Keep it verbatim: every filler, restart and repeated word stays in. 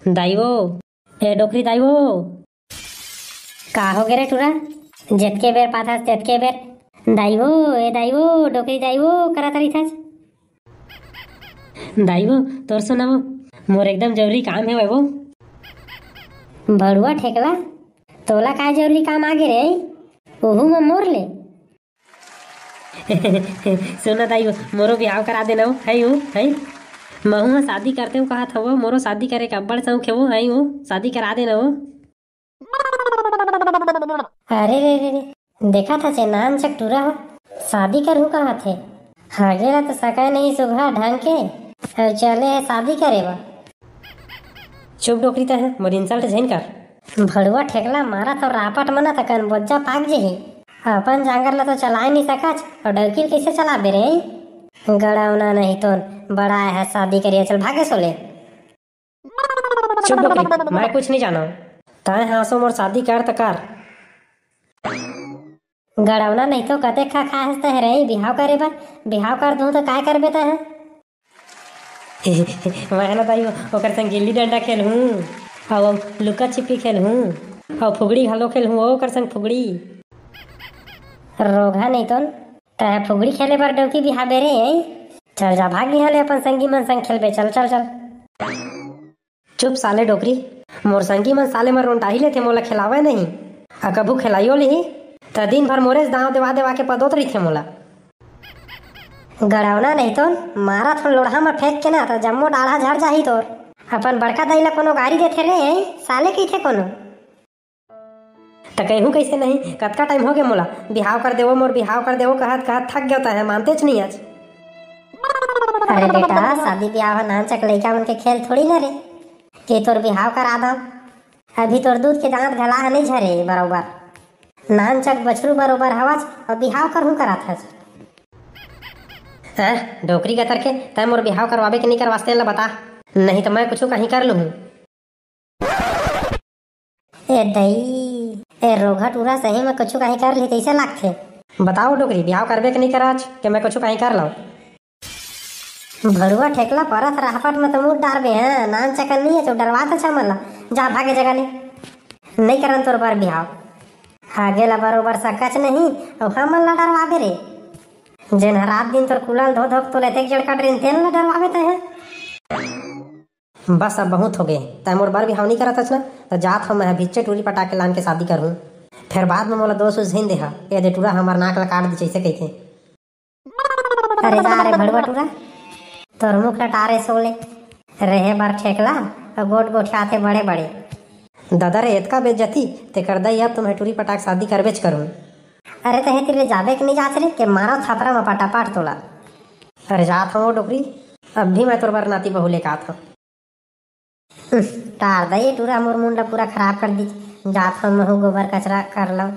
दाई वो, ए डोकरी दाई वो। का हो गे रे टूरा? जेतके बेर पाथस तेतके बेर दाई वो, ए दाई वो, डोकरी दाई वो करत रहिथस। दाई वो, तोर सुनाओ, मोर एकदम जरूरी काम हे वो। भड़ुआ ठेकला, तोला काय जरूरी काम आगे रे? ओहू म मोर ले। सुना दाई वो, मोरो बिहाव करा देना वो, है वो, है। महू ह शादी करते हो कहत हवो, मोरो शादी करे के अब्बड़ शौक हे वो, है वो, शादी करा देना वो। अरे रे रे रे, देखा था चे नान चक टूरा हो, शादी करहूँ कहा थे। हागे ला तो सका नहीं सुघा ढंग के, अउ चले हे शादी करे बा। चुप डोकरी तैं ह, मोर insult झिन कर। भड़ुआ ठेकला मारा तो रापट मना तकन बोज्जा पाक जही। अपन जांगर ला तो चलाए नहीं सकच, अउ डौकी ल कैसे चलाबे रे? गड़ौना नहीं तोन, बड़ा है शादी करिए, चल भागे सोले। चुप डोकरी, मैं कुछ नहीं जानव। तैं हाँसो मोर शादी कर त कर। गड़ौना नहीं तो कते खा खा हंसते है रे, बिहाव करे बर। बिहाव कर दूं तो काय करबे तैं ह? मैं ना दाई, ओकर संग गिल्ली डंडा खेलहूं, अउ लुका छिपी खेलहूं, अउ फुगड़ी घलो खेलहूं, ओकर संग फुगड़ी। रोगहा नहीं तोन, तैं फुगड़ी खेले बर डौकी बिहाबे रे, हैं? चल जा भाग इहाँ ले, अपन संगी मन संग खेलबे, चल, चल, चल। चुप साले डोकरी, मोर संगी मन साले मन रोंटाही लेथे, मोला खिलावे नहीं। आ कभू खिलाइयो लिही, त दिन भर मोरेच दांव देवा देवा के पदोत रहिथे मोला। गड़ौना नहीं तो मारा थोन लोढ़ा म फेंक के ना, त जम्मो डाढ़ा झड़ जाही तोर। अपन बड़का दाई ला कोनो गारी देथे रे, साले कहिथे कोनो। त कहूं कैसे नहीं, कतका टाइम हो गे मोला, बिहाव कर देवो, मोर बिहाव कर देवो कहत कहत थक गयो तैं ह, मानतेच नहीं आज। अरे बेटा, शादी बिहाव ह नानचक लइका मन के खेल थोड़ी ना रे, के तोर बिहाव करा दव। अभी तोर दूध के दांत घला ह नहीं झरे बरोबर, नानचक बछरू बरोबर हवच, अउ बिहाव करहूं करात हच। हैं, डोकरी गतर के, तैं मोर बिहाव करवाबे के नहीं करवास तेन ला बता, नहीं त मैं कुछु कहीं कर लूहूं। ए दई, ए रोगहा टूरा सही में कुछु कहीं कर ली तैसे लागथे। बताओ डोकरी, बिहाव करबे के नहीं कराच, के मैं कुछु कहीं कर लव? भड़ुआ ठेकला परत राहपट में तो मुड़ डारबे, हैं? नानचकन नहीं है, तो डरवा तो छा मन ला। जा भागे जगह ले। नहीं करन तोर बर बिहाव। हागे ला बरोबर सकच नहीं, अउ हमन ला डरवाबे रे। जेन ह रात दिन तोर कुलल धो धोक तो लेते जड़ कट रिन, तेन ला डरवाबे तैं ह। बस अब बहुत हो गए, तैं मोर बर बिहाव नहीं करत हच ना, त जात हूँ मैं ह भिच्चे टूरी पटा के लान के शादी करहूँ, फिर बाद में मोला दोष उस झिन देहा, ए दे टूरा हमर नाक ला काट दी जैसे कहिथे। अरे जा रे भड़ुआ टूरा, तोर मुख ला टारे सोले, रहे बर ठेकला, अउ गोठ गोठियाथे बड़े बड़े। दादा रे एतका बेइज्जती, तेकर दई अब तुम्हें टूरी पटा के शादी करबेच करहूँ। अरे तहे तिले जाबे के नहीं जाच रे, के मारा थापरा में पटापाट तोला। अरे जात हूँ डोकरी, अब भी मैं तोर बर नाती बहू लेके आत हूँ। टार दे, ये टूरा मोर मुंड ला पूरा खराब कर दी। जात हूँ महू गोबर कचरा कर लव।